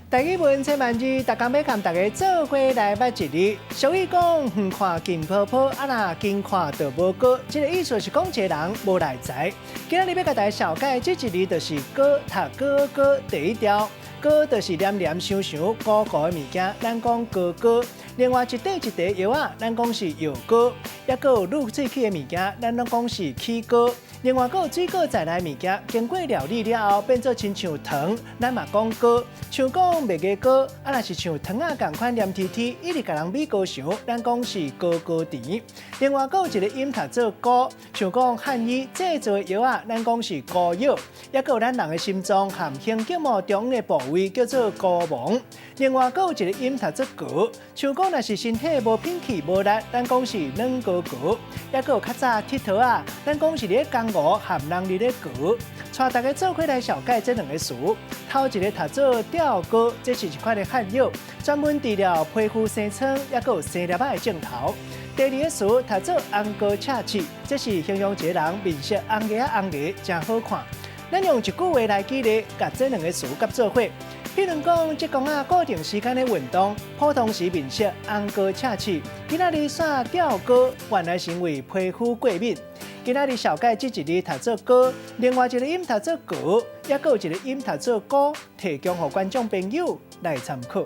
台語文千萬字，逐工欲共大家做伙來捌一字。俗語講，遠看近泡泡，啊若近看就無膏。這个意思是講一个人無內才。今仔日欲共大家紹介這一字，就是膏，讀膏膏第一條。膏就是黏黏香香、糊糊的物件，咱講膏膏。另外一塊一塊藥仔，咱講是藥膏。抑閣有入喙齒的物件，咱攏講是齒膏。另外，閣有水果在內的物件，經過料理了後變做親像糖，咱嘛講膏。像講麥芽膏，啊若是像糖仔仝款黏貼貼，一直共人比高相，咱講是膏膏甜。另外，閣有一个音讀做膏，像講漢醫製造的藥仔，咱講是膏藥。抑閣有咱人的心臟和胸筋膜中的部位叫做膏膜。另外，閣有一个音讀做膏，像講若是身體無品氣無力，咱講是軟膏膏。抑閣有較早鐵佗仔，咱講是佇咧江湖和人佇咧膏。帶大家做伙來紹介這兩个詞。頭一个讀做吊膏，這是一款的漢藥，專門治療皮膚生瘡，抑閣有生粒仔的症頭。第二个詞讀做紅膏赤刺，這是形容一个人面色紅額仔紅額，誠好看。咱用一句話來舉例，共這兩个詞佮做伙。譬如講，這公仔固定時間的運動，普通時面色紅膏赤刺，今仔日煞吊膏，原來是因為皮膚過敏。今仔日紹介這一字讀做膏，另外一个音讀做膏，抑閣有一个音讀做膏，提供予觀眾朋友來參考。